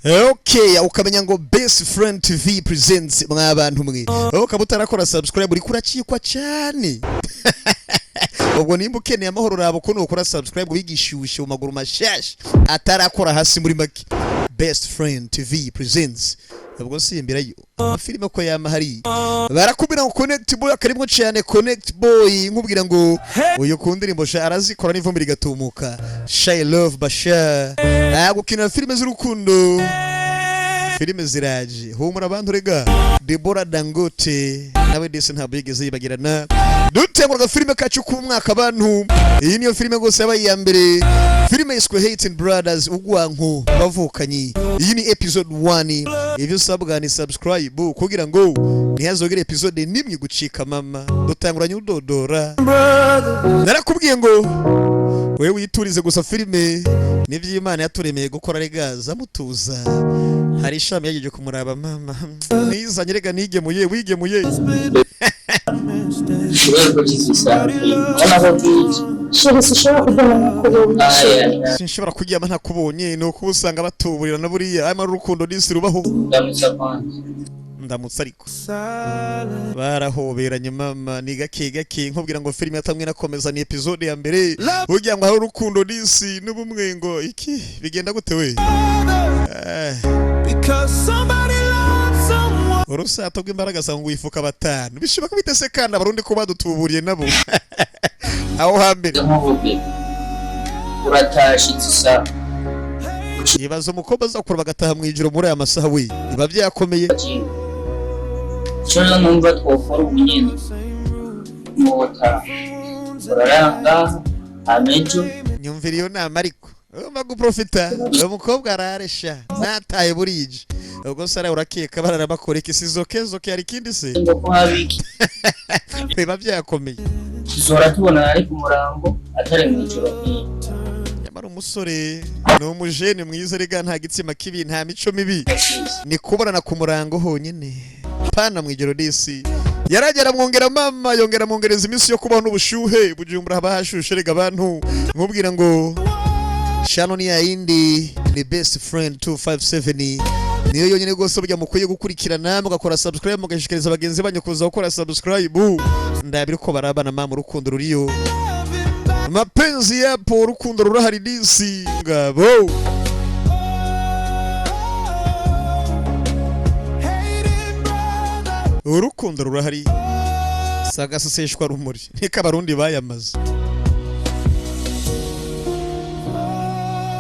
Okay, ukamenya ngo Best Friend TV presents mwa bantu mwe. Ukaba utarakora subscribe, uriko uracikwa cyane. Ubwo nimba ukeneye amahoro, raba ukuntu ukora subscribe, wigishyushye mu maguru mashasha atarakora hasi. Muri make, Best Friend TV presents. Ubwo simbirayo filime ko yama hari barakubwira ngo Connect Boy akarimwo cyane. Connect Boy, nkubwira ngo uyu ku ndirimbo sha arazikora n'ivumbi rigatumuka. Shy Love Bashar gukina filime z'urukundo, filime ziraje. Humura abantu rega, Deborah Dangote nawe dese ntabwo yigeze yibagirana. Dutengura filime kacu k'umwaka abantu, iyi niyo filime rwose yabaye iya mbere. Filime yiswe Hating Brothers, ugwanko bavukanyi. Iyi ni episode 1. Ibyo usabwa ni subscribe kugira ngo ntihazogere episode nimwe gucika. Mama, dutanguranye udodora. Narakubwiye ngo wewe witurize gusa, filime n'iby'Imana yaturemeye gukora. Rega zamutuza, hari ishami yagejeje kumuraba. Mama, nizanye rega, nigemuye wigemuye. Urwego rw'izi ubona ko bwije. Chéri, sinshobora kuryama ntakubonye. Aya. Sinshobora kuryama ntakubonye. Ni uko usanga batuburira na buriya arimo urukundo n'isi rubaho. Ndamutsa kwanza. Ndamutse, ariko barahoberanye. Mama, ni gake gake nkubwira ngo filime yatamwe nakomeza, ni episode ya mbere. Ugira ngo hari urukundo n'isi n'ubumwe, ngo iki bigenda gute we? Urusato rw'imbaraga ngo wifuka batanu bishoboka bitese, kandi Abarundi ko badutuburiye nabo aho hambere. Nk'ubuge uratashe izi saha. Ibaza umukobwa azakura bagataha mu ijoro muri aya masaha we, biba byakomeye. Icyo rero numva twokora ubu nyine, nuwotaha uraranga hama ejo. Nyumvira iyo nama, ariko ugomba guprofita uwo mukobwa araresha nataye burije. Ubwo sara urakeka barara bakora iki? Si zoke zoke, hari ikindi se? Ngo ko haba iki? Biba byakomeye. Tuzora tubona ari ku murango, atari mu ijoro nk'iyi. Nyamara umusore ni umujene mwiza rega, nta gitsima kibi, nta mico mibi, ni kubonana ku murango honyine, pana mu ijoro. Disi yaragera mwongera mama, yongera mwongereza iminsi yo kubaho n'ubushuhe. Bujumbura haba hashushe rega abantu. Nkubwira ngo shano ni yayindi, ni Best Friend 257, niyo yonyine rwose burya mukwiye gukurikirana, mugakora subscribe, mugashishikariza bagenzi banyu kuza gukora subscribe. Ndabira uko barabana mama, urukundo ruriyo, mapenzi yapo, urukundo rurahari disi ngabo. Urukundo rurahari, sagaseseshwa rumuri niko Abarundi bayamaze.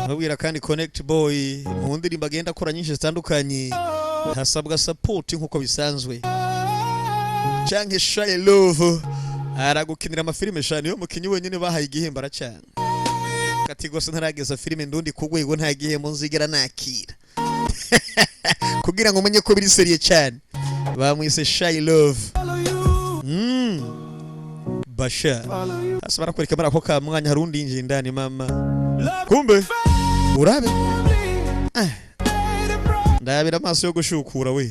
Babwira kandi Connect Boy mu ndirimbo agenda akora nyinshi zitandukanye, hasabwa support nk'uko bisanzwe. Canke Shy Love aragukinira amafilime sha, niyo mukinyi wenyine bahaye igihembo, aracana kati gose ntarageza filime ndundi ku rwego, nta gihembo nzigera nakira. Kugira ngo umenye ko biri sérieux cyane, bamwise Shy Love Basha. Hasi barakwereka muri ako ka mwanya hari undi yinjiye indani. Mama, kumbe urabe. Ndabira amaso yo gushukura we.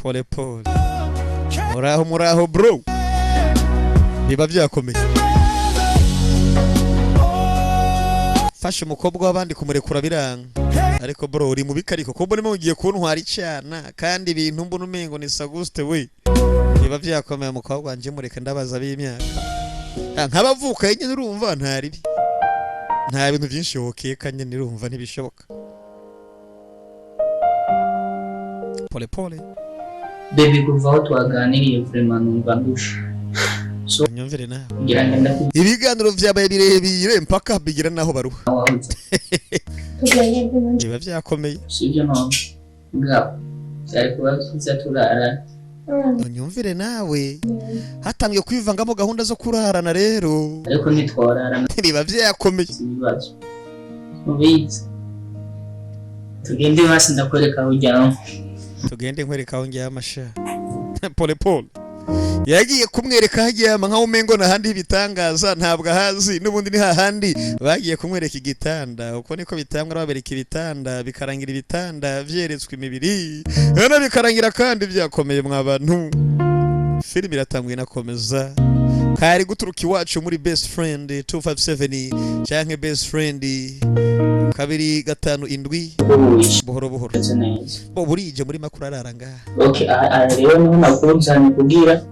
Pole pole, muraho muraho bro, biba byakomeye. Fashe umukobwa w'abandi kumurekura biranga, ariko bro uri mubi, ariko kuko mbona mugiye kuntwara icyana, kandi ibintu mbona umengo ni saguste we. Biba byakomeye. Umukobwa wanje mureke, ndabaza b'imyaka. Nk'abavuka nyine urumva nta ribi, nta bintu byinshi wokeka nyine, urumva ntibishoboka. Pole pole. Baby, kuva aho twaganiriye vraiment numva ndusha. So nyumvire nawe. Ngira ngo ndakubwira. Ibiganiro byabaye birebire mpaka bigira naho baruha. Wahuze. Tuganire. Biba byakomeye. Sibyo none bwabo byari kuba byiza turara. Unyumvire nawe, hatangiye kwivangamo gahunda zo kurarana rero. Ariko ntitworara. Biba byakomeye. Ibibazo mubizi, tugende basi ndakwereka aho ujyamo. Tugende nkwereka aho ndyama sha. Pole pole yagiye kumwereka aho aryama, nkaho umengo n'ahandi ibitangaza ntabwo ahazi, n'ubundi ni hahandi. Bagiye kumwereka igitanda, uko niko bitangwa, babereka ibitanda, bikarangira ibitanda byeretswe imibiri rero, bikarangira kandi byakomeye. Mwa bantu, filime iratanguye inakomeza. Kari guturuka iwacu muri Best Friend 257 canke Best Friend 257. Ubuye. Buhoro buhoro. Meze neza. Bo burije muri makuru arara ngaha. Okay, aha rero niho nakuzanye kugira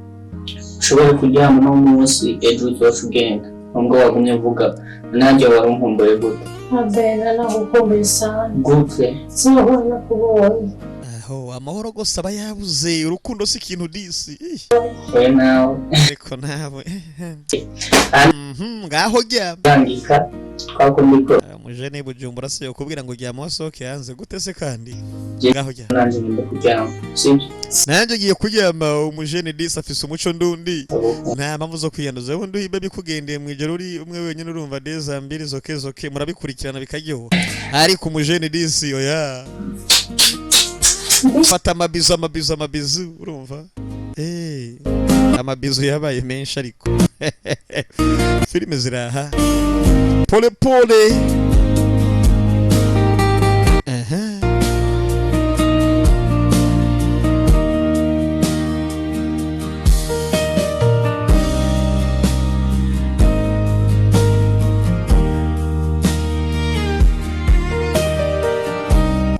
ushobore kuryama uno munsi, ejo uzoca ugenda. Nubwo wagumye uvuga nanjye wari unkumbuye gute? Abena, nagukumbuye sana. Gute? Sinahora nakubonye. Aho amahoro gose aba yabuze, urukundo si ikintu disi. Ih, Oya nawe. Ariko nawe ngaho ryama. Yangika twakundi ko. Umujene Bujumbura se yokubwira ngo ryama wasohoke hanze gute se kandi? Je- Ngaho ryama. Nanjye ngomba kuryama, sibyo? Nanjye ngiye kuryama. Umujene disi afise umuco ndundi, nta mpamvu zo kwiyanduza. Ubundi uhibe bikugendeye mu ijoro uri umwe wenyine, urumva deza mbiri zoke zoke murabikurikirana bikaryoha, ariko umujene disi oya, fata amabizu amabizu amabizu, urumva amabizu yabaye menshi. Ariko filime ziraha pole pole. Aha.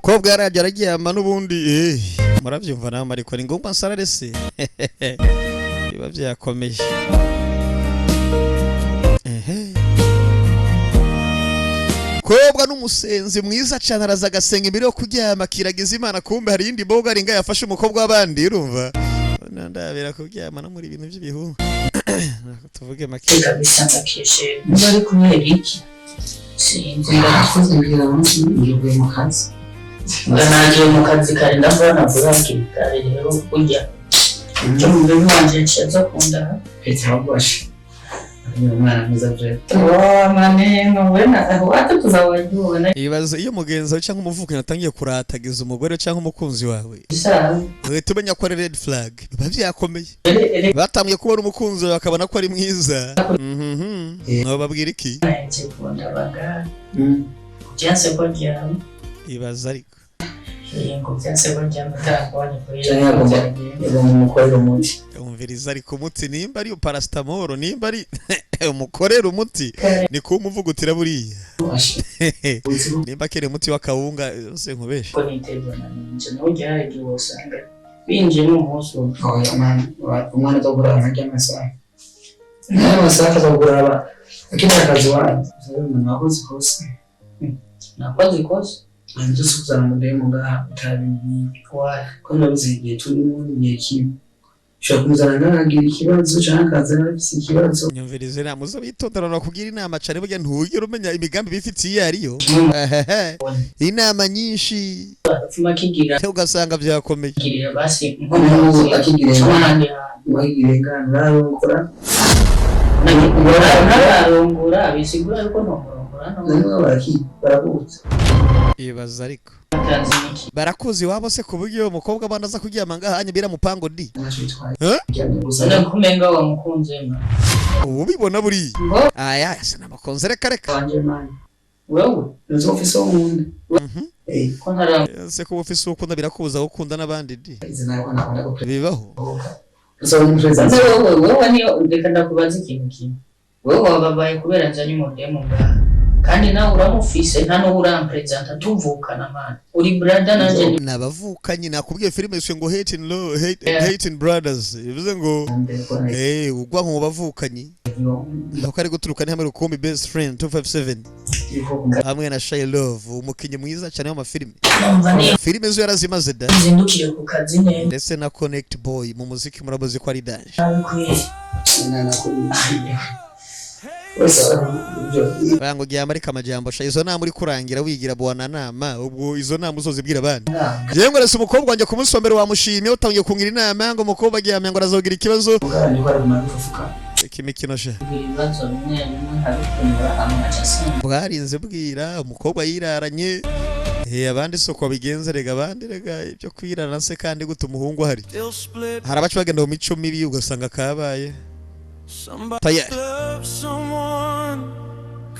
Kobwa yarabye araryama n'ubundi, murabyumva namwe, ariko ni ngombwa nsarare se biba byakomeye. Ehe. Kobwa n'umusenzi mwiza cyane, araza agasenga imbere yo kuryama, akiragiza Imana. Kumbe hari iyindi mboga ari nga yafashe umukobwa w'abandi, urumva ndabera kuryama no muri ibintu by'ibihu. Ntabwo tuvuge make. Kabisa ndakeshe niba ari kubera iki, sinzi. Ndakoze mbwira munsi ngiye mu kazi. Ndanangiye mu kazi kare, ndabona navuga hakiri kare rero kurya icyo mu mubiri wanje yaciye aza kundaha. Petero wagwashe ni umwana mwiza byo. Wa maneno wena watu tuzawajua na Ibaze iyo mugenzi wawe cyangwa umuvukanyi atangiye kuratagiza umugore cyangwa umukunzi wawe, isaha. uhita umenya ko ari red flag, biba byakomeye. Batangiye kubona umukunzi wawe bakabona ko ari mwiza. Nabo babwira iki? Nje kundabaga byanse ko ryama. Ibaze ariko. Ngo byanse ko ryama atarangwanye kuri. Cyangwa yagomba umukorera umuti. Umviriza ariko, umuti nimba ari paracetamol, nimba ari umukorera umuti, ni kuwumuvugutira buriya. Nimba akeneye umuti w'akawunga se nkubeshe. Ko niterwa na ninja ntujya hari igihe wasanga binjiyemo umunsi umwe. Oya mwana, umwana azagura ntarya amasaha nayo amasaha akazagura aba akeneye akazi wanjye umuntu wakoze ikosa. Nakoze ikosa? Nzu si kuzana umudemu ngaha utabimbwiye. Wayi. Ko ndabizi igihe turimo ni igihe kibi, ushobora kumuzana ngaha akagira ikibazo cyangwa akaza afise ikibazo. Nyumvirize, inama uza bitondera bakugira inama cyane, burya ntugire umenya imigambi bifitiye iyo ariyo. Ehehe. Inama nyinshi Apfuma akigira ugasanga byakomeye. Girira basi nko Nk'ubu akigira ahandi hantu. Wagira ingano urarongora. Ntararongora bisigura yuko ntomurongora no. Namwe barabutse. Ibaza ariko. Atazi n'iki. Barakuzi iwabo se ku buryo umukobwa abana aza kuryama ngaha hanyuma biramupango di? Ntacyo bitwaye. Eh? Kuryamye gusa. None kumenga wamukunze ma? Ubu ubibona buriya. Ngo Aya sinamukunze, reka reka. Wanje mani. Wewe. Nzi ofisi wo nkunda. Eh, Ko ntara Ese kuba ufise uwo ukunda birakubuza gukunda n'abandi di? Izi nawe nakunda ko Bibaho. Uzabona umuperezida. Nze wewe niyo reka ndakubaza ikintu kimwe. Wewe wababaye kubera nzanye umudemu ngaha kandi nawe uramufise, nta n'uwo uramperezanta, tuvukana mani, uri brother nanjye ni Ni abavukanyi, nakubwiye filime yiswe ngo hate in Lo- hate, Yeah. hate in Brothers, bivuze ngo ugwa mu bavukanyi nuko ari guturuka ni hamwe rukumbi Best Friend 257 hamwe na Shy Love, umukinnyi mwiza cyane w'amafilime. Numva niyo Filime zo yarazimaze da. nzindukire ku kazi neza. Ndetse na Connect Boy mu muziki murabozi ko ari danger. Nabikwiye. Bango gihe amarika amajambo sha, izo nama uri kurangira wigira bwana nama, ubwo izo nama uzozibwira abandi. Jewe ngo rese umukobwa wanjye ku munsi wa mbere wamushimye, utangiye kungira inama ngo umukobwa aryamye ngo arazogira ikibazo. Reka imikino sha. Ibibazo bimwe bimwe nkabikemura hama nkaca nsinda. Bwarinze bwira umukobwa yiraranye. Abandi soko babigenza rega, abandi rega ibyo kwirarana se kandi gute umuhungu ahari? Hari abaca bagenda mu mico mibi ugasanga kabaye Somebody tayari. loved someone,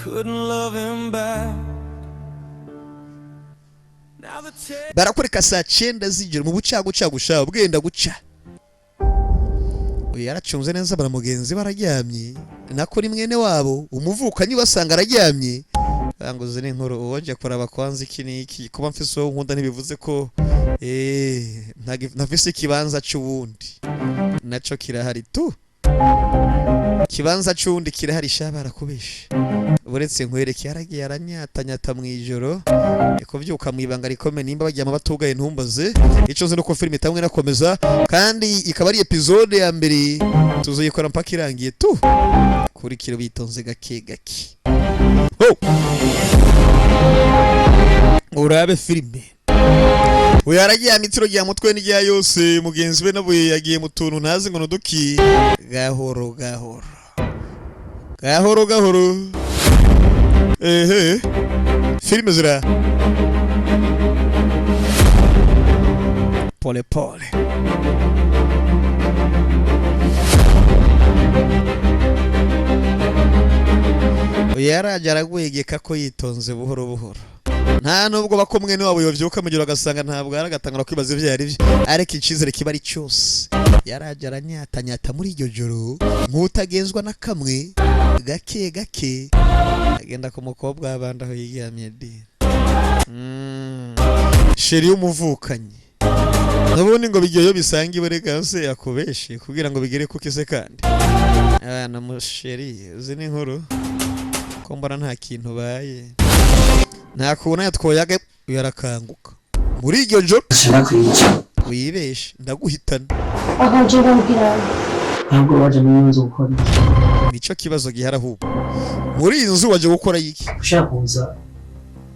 couldn't love him back. Now the Barakwereka saa 9 z'ijoro mu bucagucagu sha, bwenda guca. Uyu yaracunze neza, bara mugenzi bararyamye, nako ni mwene wabo umuvukanyi, basanga araryamye. Banguze n'inkuru uwajya kuraba kwanza iki n'iki. Kuba mfise uwo nkunda ntibivuze ko ntafise ikibanza c'uwundi, naco kirahari tu, ikibanza c'uwundi kirahari. Sha, barakubeshe. Uretse nkwereke, yaragiye aranyatanyata mu ijoro kuvyuka mu ibanga rikomeye. Nimba baryama batugaye ntumbaze. Ico nzi nuko filime itamwe inakomeza, kandi ikaba ari episode ya mbere, tuzoyikora mpaka irangiye tu. Kurikira bitonze gake gake. Ho! Urabe filime. Uyu yaragiye itiro rya mutwe n'irya yose, mugenzi we nawe yagiye mu tuntu ntazi ngo nuduki. Gahoro gahoro gahoro gahoro, ehe, filime zira pole pole. Uyu yaraje aragwegeka ko yitonze buhoro buhoro, nta nubwo bako mwene wabo yovyuka mu gihe agasanga ntabwo aragatangura kwibaza ivyo yari byo, ariko icizere kiba ari cyose. Yaraje aranyatanyata muri iryo joro nk'utagenzwa na kamwe, gake gake agenda ku mukobwa w'abandi aho yiryamiye di. Chéri y'umuvukanyi n'ubundi ngo bigiye bisangiwe, reka se akubeshe kugira ngo bigere kuki se? Kandi abana mu chéri, uzi n'inkuru ko mbona nta kintu baye, nta kuntu yatwoyaga. Yarakanguka muri iryo joro. Ashaka kwica. Wibeshe, ndaguhitana. Aho nje bambwira. Ntabwo waje mu nzu gukora iki? Nico kibazo gihari. Ahubwo muri iyi nzu waje gukora iki? Ushaka kuza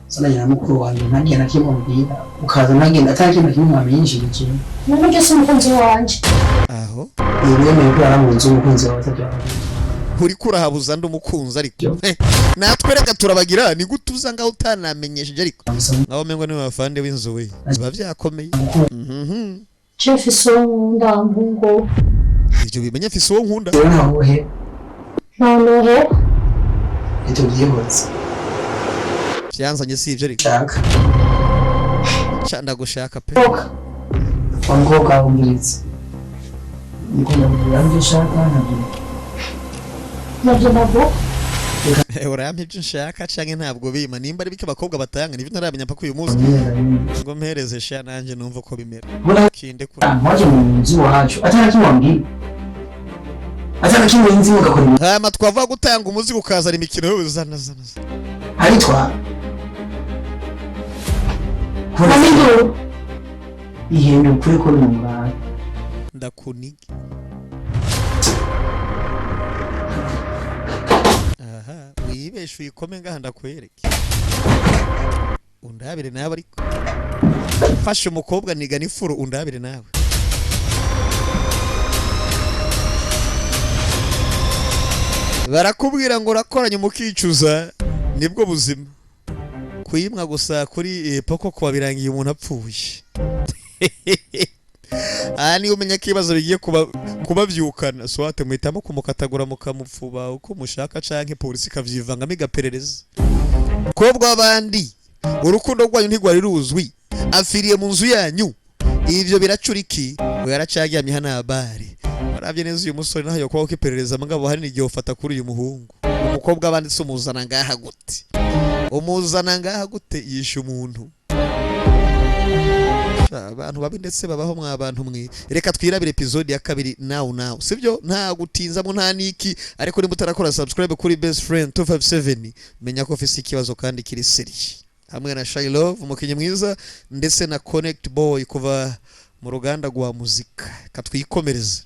uzananye na mukuru wanjye, ntagiye na kimwe mubwira, ukaza ntagenda atari kintu kimwe mwamenyesheje. None ujye si umukunzi wanje. Aho Wemeye kurara mu nzu umukunzi wawe atabyo. Uriko urahabuza ndi umukunzi, ariko natwe reka turabagira. Ni gute uza ngaho utanamenyesheje? Ariko ngaho mengo niwe bafande w'inzu we, biba byakomeye. Je mfise uwo nkunda mpungu. Ivyo bimenye, mfise uwo nkunda. Rero ntaho he? Noneho Ntitubyihutse. Vyanzanye si ivyo, ariko Shaka. ca ndagushaka pe. Boka. Wa mukobwa, wumviriza, mukunda kugira ibyo ushaka, ntabyo. Nabyo ntabwo. Urampa ibyo nshaka canke ntabwo bima? Nimba ari bike abakobwa batanga, nivyo ntaramenya mpaka uyu munsi. Ngo mpereze sha, nanje numva ko bimera. Mbona kinde kure. waje mu nzu iwacu atari kimwe wambwira, atari kimwe nzi, mugakora ibintu. Hama twava gutanga umuzigo ukazana imikino yo, zana zana zana. Hari twa Nabyo. Ihenda ukuri ko ni umurara. Ndakunige aha, wibeshe uyikome ngaha ndakwereke, undabire nawe. Ariko fashe umukobwa niga n'ifuru, undabire nawe. Barakubwira ngo urakoranye mukicuza, nibwo buzima. Kuyimwa gusa kuri poko kuba birangiye umuntu apfuye. Aha niba umenya ko ibibazo bigiye kuba kubabyukana, swate muhitamo kumukatagura mukamupfuba uko mushaka, canke polisi ikavyivangamo igaperereza. Kobwa w'abandi, urukundo rwanyu ntigwari ruzwi, afiriye mu nzu yanyu, ivyo biracuriki. Ngo yaracaryamye hano habari, waravye neza uyu musore naho yokubaho ko iperereza, mugabo hari n'igihe ufata kuri uyu muhungu. Umukobwa abandi se umuzana ngaha gute? Umuzana ngaha gute? Yishe umuntu. Sha, abantu babi ndetse babaho mwa bantu mwe. Reka twirabire episode ya kabiri now now, sibyo? Nta gutinzamo, nta niki. Ariko niba utarakora subscribe kuri Best Friend 257, menya ko ufise ikibazo kandi kiri sérieux. Hamwe na Shy Love, umukinnyi mwiza, ndetse na Connect Boy kuva mu ruganda rwa muzika, katwikomereze.